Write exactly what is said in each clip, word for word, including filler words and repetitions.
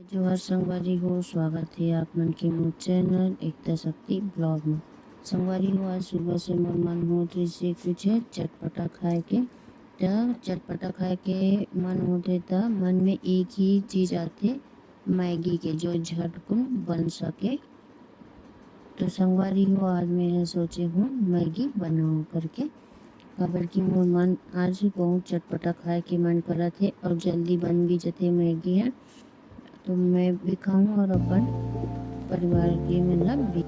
जोहार संगवारी हो, स्वागत हे आप मन के मोर चैनल एकता शक्ति ब्लॉग में। संगवारी हो, आज सुबह से मोर मन होत रहिसे कुछ चटपटा खाए के। त चटपटा खाए के मन होत हे त मन में एक ही चीज आथे, मैगी के, जो झटकुन बन सके। तो संगवारी हो, आज मैं ह सोचे हूँ मैगी बनाऊँ करके, काबर कि मोर मन आज बहुत चटपटा खाए के मन करत हे और जल्दी बन भी जथे मैगी ह। तो मैं भी खाऊँ और अपन परिवार के मन ला भी।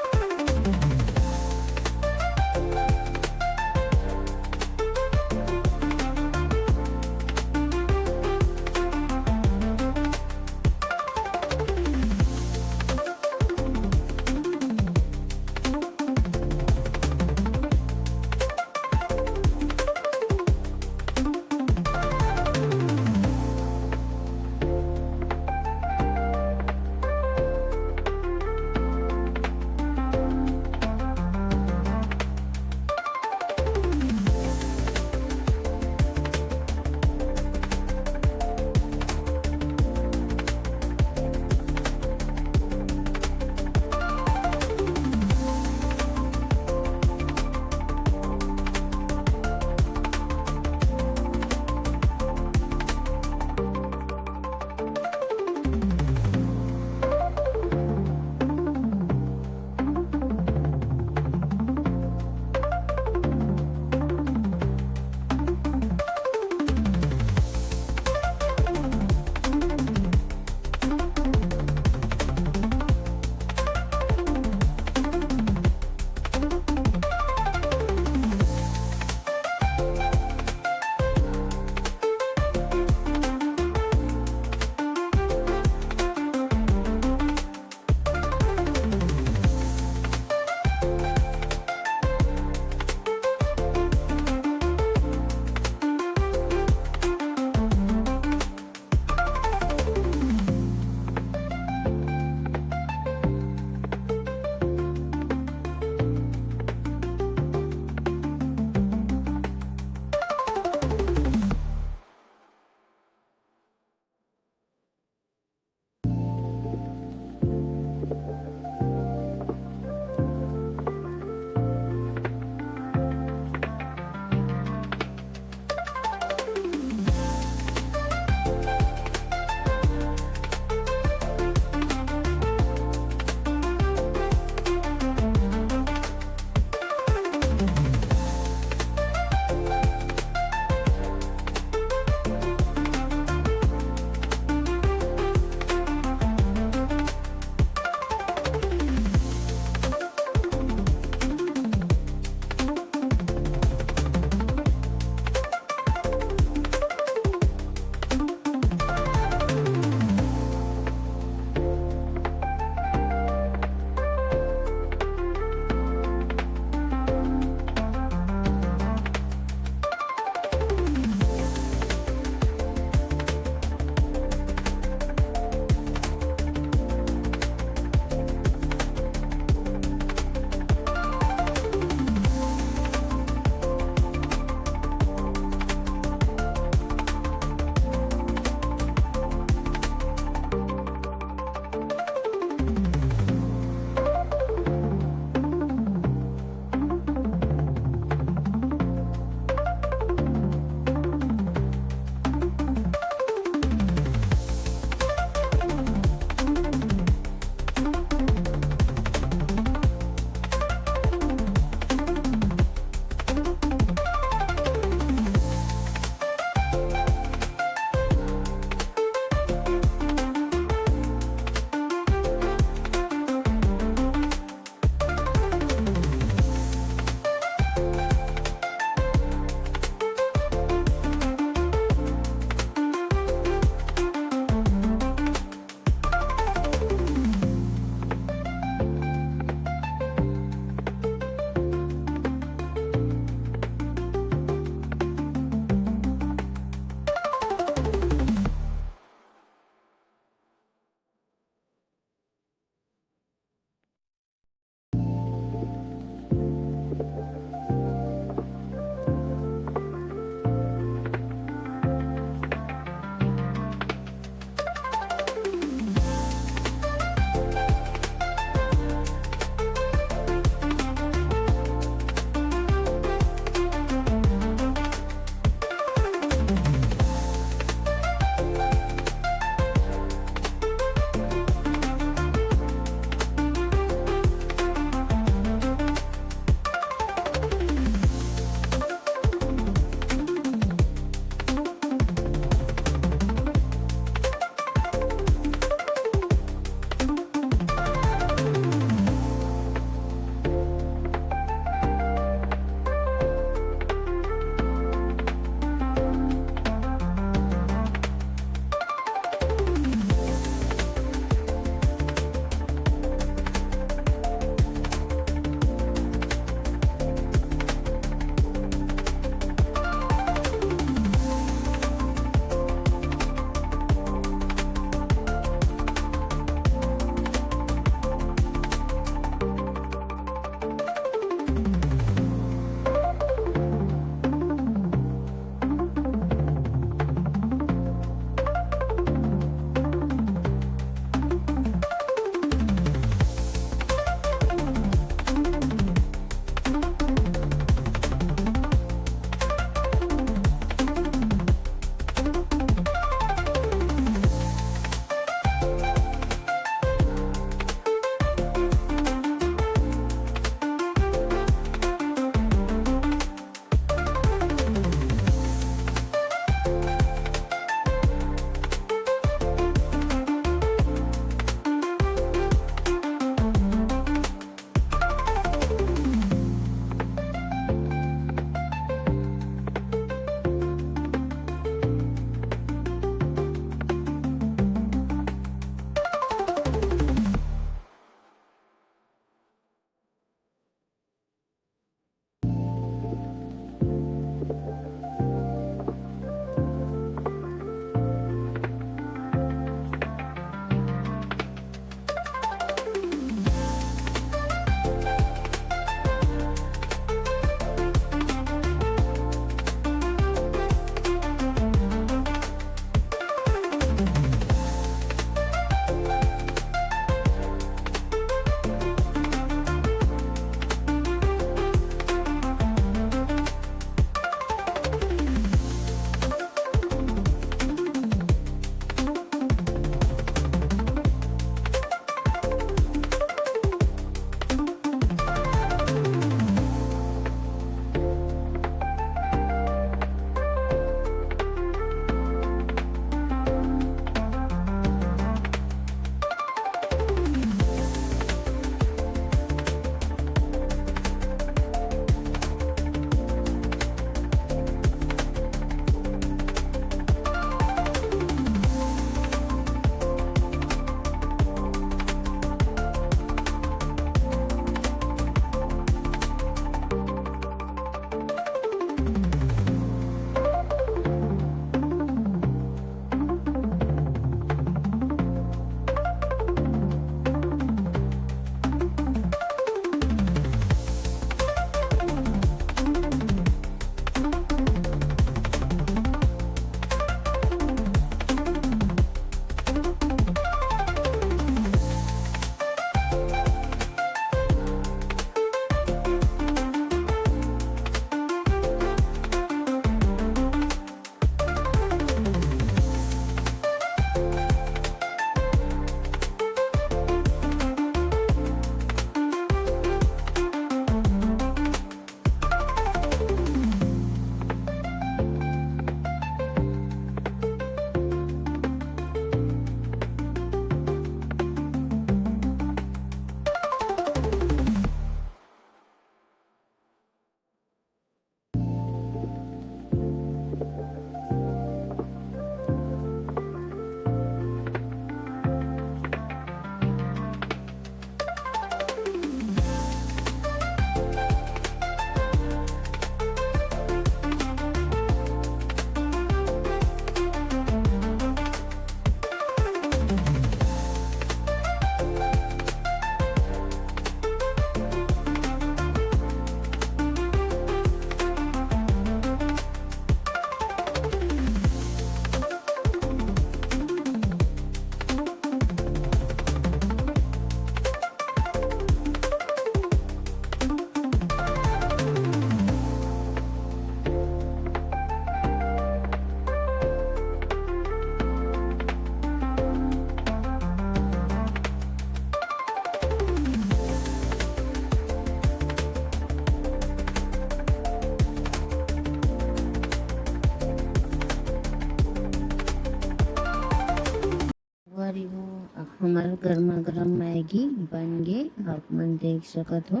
हमर गरमा गरम मैगी बन गे, आप मन देख सकत हो।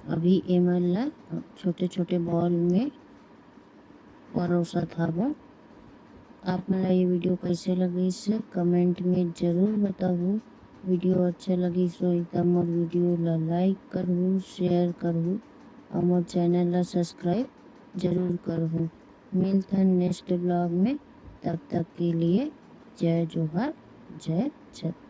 अभी एमन ला छोटे छोटे बॉल में परोसत हाबो। आप मन ला ये वीडियो कैसे लगिस, कमेंट में जरूर बताहू। वीडियो अच्छा लगिस होही त मोर वीडियो ला लाइक करहू, शेयर करहू और मोर चैनल ला सब्सक्राइब जरूर करहू। मिलथन नेक्स्ट ब्लॉग में, तब तक के लिए जय जोहार, जय छत्तीसगढ़।